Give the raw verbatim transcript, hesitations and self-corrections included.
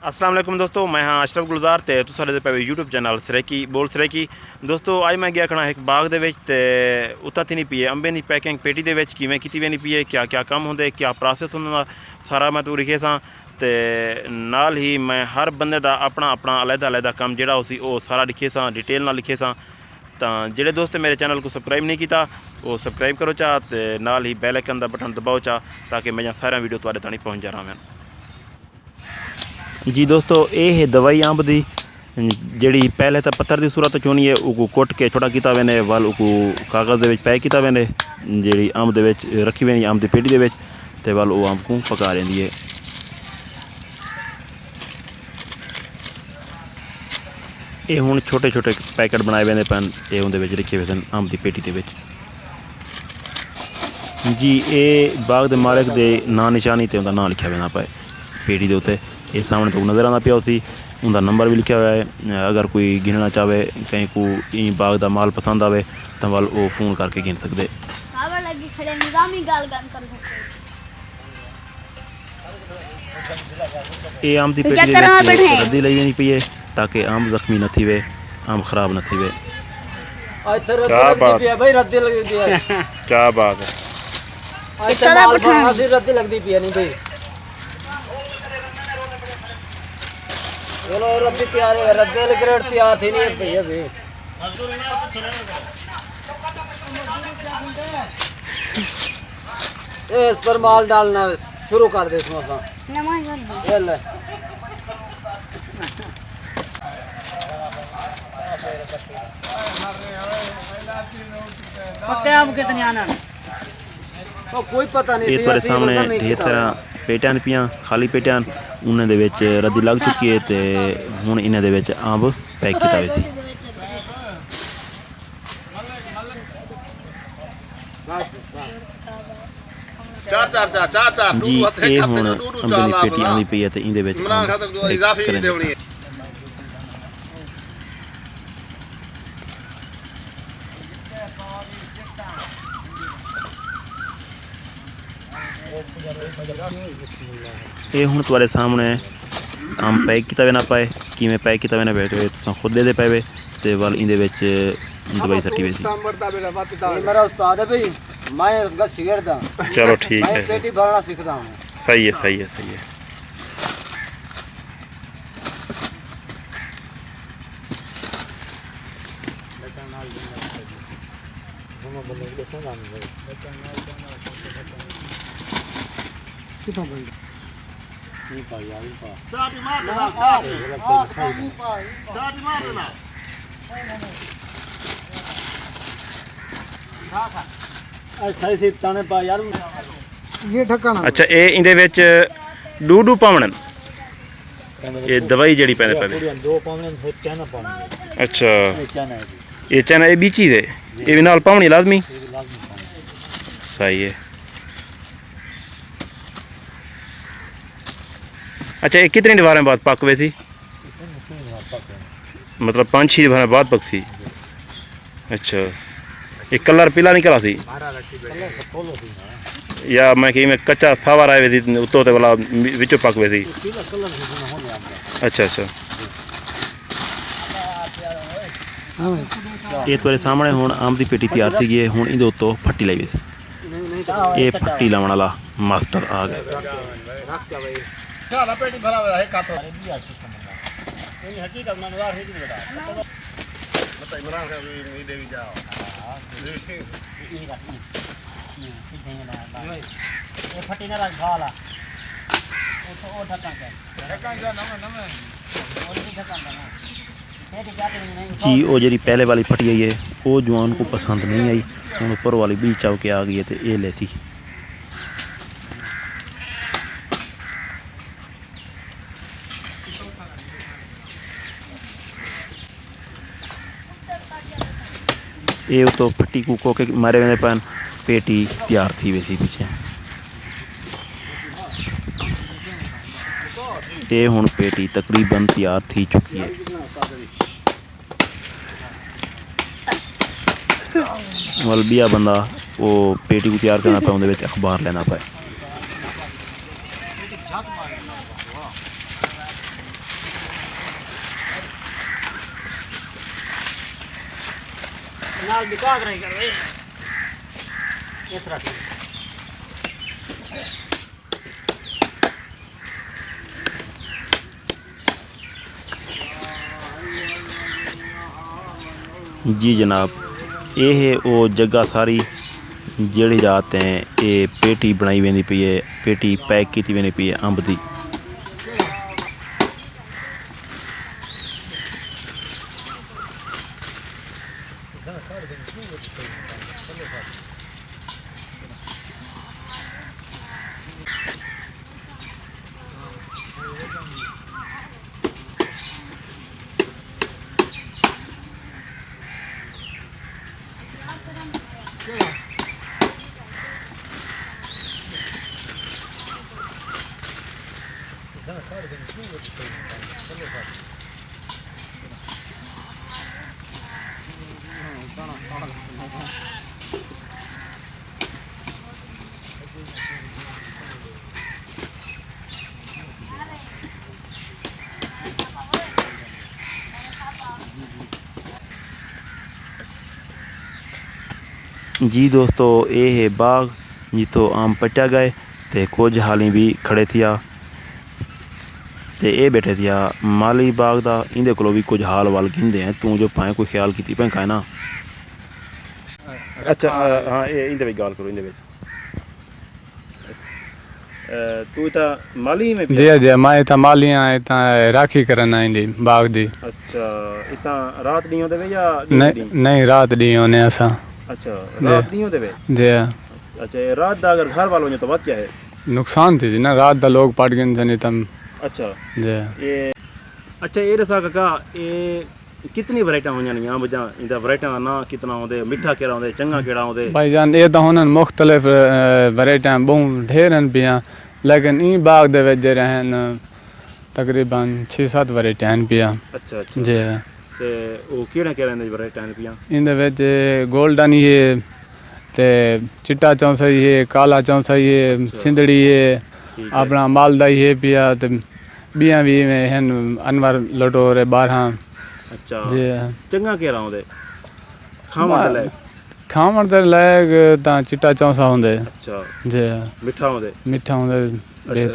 السلام علیکم دوستو، میں ہاں اشرف گلزار تے تساں ݙیہدے پئے ہو یوٹیوب چینل سرائیکی بول سرائیکی۔ دوستو، اڄ میں ڳیا کھڑاں ہک باغ دے وچ تے اتھاں تھیندی پئی ہے امبیں دی پیکنگ پیٹی دے وچ کیویں کیتی ویندی پئی ہے، کیا کیا کم ہوندے، کیا پراسیس ہوندا، سارا میں تہاکوں ݙکھیساں۔ تے نال ہی میں ہر بندے دا اپݨا اپݨا علیحدہ علیحدہ کم جیڑھا ہوسی او سارا ݙکھیساں، ڈیٹیل نال ݙکھیساں۔ تاں جیڑھے دوست میرے چینل کوں سبسکرائب نہیں کیتا، او سبسکرائب کرو چا تے نال ہی بیل آئیکن دا بٹن دباؤ چا، تاکہ میݙیاں ساریاں ویڈیو تہاݙے تاݨی پہنچدیاں رہون۔ جی دوستو، اے ہے دوائی امب دی، جیڑھی پہلے تاں پتھر دی صورت وچ ہونی ہے، اوکوں کٹ کے چھوٹا کیتا ویندے، ول اوکوں کاغذ دے وچ پیک کیتا ویندے، جیڑھی امب دے وچ رکھی ویندی، امب دی پیٹی دے وچ، تے ول او امب کوں پکا ݙیندی ہے۔ اے ہݨ چھوٹے چھوٹے پیکٹ بݨائے ویندے پن، اے اوندے وچ رکھے ویندن امب دی پیٹی دے وچ۔ جی، اے باغ دے مالک دے ناں نشانی تے اوندا ناں لکھیا ویندا پئے پیٹی دے اتے۔ اے سامݨے تہاکوں نظر آندا پیا ہوسی، اوندا نمبر وی لکھیا ہویا ہے۔ اگر کوئی گھنݨا چاہوے، کہیں کوں ایں باغ دا مال پسند آوے، تاں ول او فون کر کے گھن سڳدے۔ کھاوݨ لڳی کھڑے نظامی ڳالھ ڳالھ کر گھٹے۔ اے امب دی تو پیٹی کیا دے کرنا وچ بیٹھے ہیں؟ ردی لئی ویندی پئی ہے تاکہ امب زخمی نہ تھیوے، امب خراب نہ تھیوے۔ آج تو ردی کیا لگدی بات پئی ہے بھائی، ردی لگدی پئی ہے۔ کیا بات ہے۔ آج تو سارا مال پٹھان۔ پھاسی ردی لگدی پئی ہے نہیں بھائی۔ چلو ردی تیار ہے، ردی والی کریٹ تیار تھی نہیں پئی ہے بھائی۔ اے اس پر مال ڈالنا شروع کر دے سو اساں۔ نماز پڑھ دو۔ اے لے۔ پکے آپ کتنے آنا؟ او کوئی پتہ نہیں اے سی، تہاݙے اسی سامݨے وزن نہیں ڈھیر کیتا۔ سارا پیٹیاں پیاں، خالی پیٹیاں، انہاں دے وچ ردی لڳ چکی ہے تے ہݨ انہاں دے وچ امب پیک کیتا ویسی۔ چار چار چار چار چار، ݙو جی، ݙو ہتھ، اے ہک ہتھ ہݨ ݙو ݙو امبیں چار دی لا پیٹی بھلا۔ آندی پئی ہے تے ایندے وچ عمران امب خان تک جو پیک اضافی کرݨے۔ ݙیوݨی ہے۔ اے ہݨ تہاݙے سامݨے امب پیک کیتا ویندا پئے، کیویں پیک کیتا ویندا پئے، تساں خود ݙیہدے پئے وے، تے ول ایندے وچ دوائی سٹی ویسی۔ اے میرا استاد ہے بھائی، میں اس دا شاگرد ہاں۔ چلو ٹھیک میں ہے۔ پیٹی بھرنا سیکھدا ہوں۔ صحیح ہے، صحیح ہے، صحیح ہے۔ کتنا بندہ؟ نہیں پا یار، نہیں پا۔ چاٹی مار دینا، چاٹی۔ چاٹی مار دینا۔ اے صحیح صحیح تانے پا یار۔ یہ ڈھکن۔ اچھا، اے ایندے وچ ݙو ݙو پاوݨ؟ اے دوائی جیڑھی پیندے پئے۔ دو پاوݨ، ہک چائنا پاوݨ۔ اچھا۔ اے چائنا ہے جی۔ اے چائنا، اے ٻئی چیز ہے؟ جی۔ اے وی نال پاوݨی لازمی؟ اے وی لازمی پاوݨی۔ صحیح ہے۔ اچھا، اے کتنی دیواریں بعد پک ویسی؟ مطلب پنج چھی دیواریں بعد پکسی؟ اچھا، اے کلر پیلا نکل آسی؟ یا میں کہ میں کچا ساوا رہ ویسی اتوں تے والا وچوں پک ویسی؟ اچھا، اچھا۔ اے تہاݙے سامݨے ہݨ امب دی پیٹی تیار تھی ڳئی ہے، ہݨ ایندے اتوں پھٹی لائی ویسی۔ اے پھٹی لاوݨ والا ماسٹر آ ڳئے۔ رکھ چا بھائی۔ چالا پیٹی بھرا ہویا ہے کاتو۔ ارے بھی آ سسٹم ہے۔ نہیں، حقیقت میں مزار ہے کہ بیٹا۔ بتا عمران خان بھی نہیں دے بھی جاؤ۔ ہاں، یہ رکھ۔ یہ سیدھے ہی لگا۔ یہ پھٹی نہ رکھ بھالا۔ وہ تو، وہ ڈھکن کر۔ ڈھکن جو نہ، نہ۔ وہ بھی ڈھکن کرنا۔ جی، او جیڑھی پہلے والی پھٹی آئی ہے، او جوان کوں پسند نہیں آئی۔ ہݨ اوپر والی ٻئی چو کے آ ڳئی ہے تے اے لیسی۔ اے اتوں پھٹی کوں کوکے مارے ویندے پئن، پیٹی تیار تھی ویسی پچھے۔ اے ہݨ پیٹی تقریباً تیار تھی چکی ہے۔ ول ٻیا بندہ او پیٹی کوں تیار کرݨا پئے، اوندے وچ اخبار لینا پئے۔ نال نکاح کرائی کر وے۔ اس طرح ٹھیک۔ جی جناب، اے ہے او جگہ ساری جیڑھی جاہ تے اے پیٹی بݨائی ویندی پئی ہے، پیٹی پیک کیتی ویندی پئی ہے امب دی۔ جی دوستو، اے ہے باغ جتھوں آم پٹیا ڳئے تے کجھ حالیں وی کھڑے تھیا۔ تے اے ٻیٹھے تھیا مالی باغ دا، ایندے کولوں وی کجھ حال وال گھندے ہیں، توں جو پائیں کوئی خیال کیتی پئیں کائے نا۔ اچھا، ہاں، ہاں، اے ایندے وچ ڳالھ کرو، ایندے وچ۔ اے، توں اتھاں مالی میں پیا؟ جی، جی، میں اتھاں مالی ہاں، اتھاں راکھی کرن آئیں دی باغ دی۔ اچھا، اتھاں رات ݙینہہ ہوندے وے یا ݙینہہ نہیں، ݙینہہ؟ نہیں، رات ݙینہہ ہونے اساں۔ اچھا، جی۔ رات ݙینہہ ہوندے وے؟ جی۔ اچھا، اے رات دا اگر گھر وال ونڄو تاں وت کیا ہے؟ نقصان تھی جی نا، رات دا لوگ پٹ ڳن تھے نہیں تم۔ اچھا۔ جی۔ اے، اچھا، اے ݙسا کاکا، اے کتنی ورائٹیاں ہوندیاں نے امب دیاں؟ ایندا ورائٹیاں دا ناں کتنا ہوندے، مٹھا کیڑا ہوندے، چنگا کیڑا ہوندے؟ بھائی جان، اے تاں ہنن مختلف، اے، ورائٹیاں ٻہوں ڈھیر ہن پیاں، لیکن ایں باغ دے وچ جیڑھے ہن تقریباً چھ ست ورائٹیاں ہن پیاں۔ اچھا، اچھا۔ جی۔ تے او کیڑے کیڑے اندے وچ ورائٹیاں ہن پیاں؟ ایندے وچ گولڈن ہی ہے، تے چٹا چونسا ہی ہے، کالا چونسا ہی ہے، اچھا۔ سندھڑی ہے، ٹھیک ہے۔ اپݨا مالدا ہی ہے پیا، تے ٻیاں وی ایویں ہن، انور لٹور ہے، ٻارہاں۔ اچھا۔ جی۔ چنڳا کیڑھا ہوندے؟ کھاوݨ دے با-، لائق؟ کھاوݨ دے لائق تاں چٹا چونسا ہوندے۔ اچھا۔ جی۔ مٹھا ہوندے؟ مٹھا ہوندے، اچھا۔ بہتر۔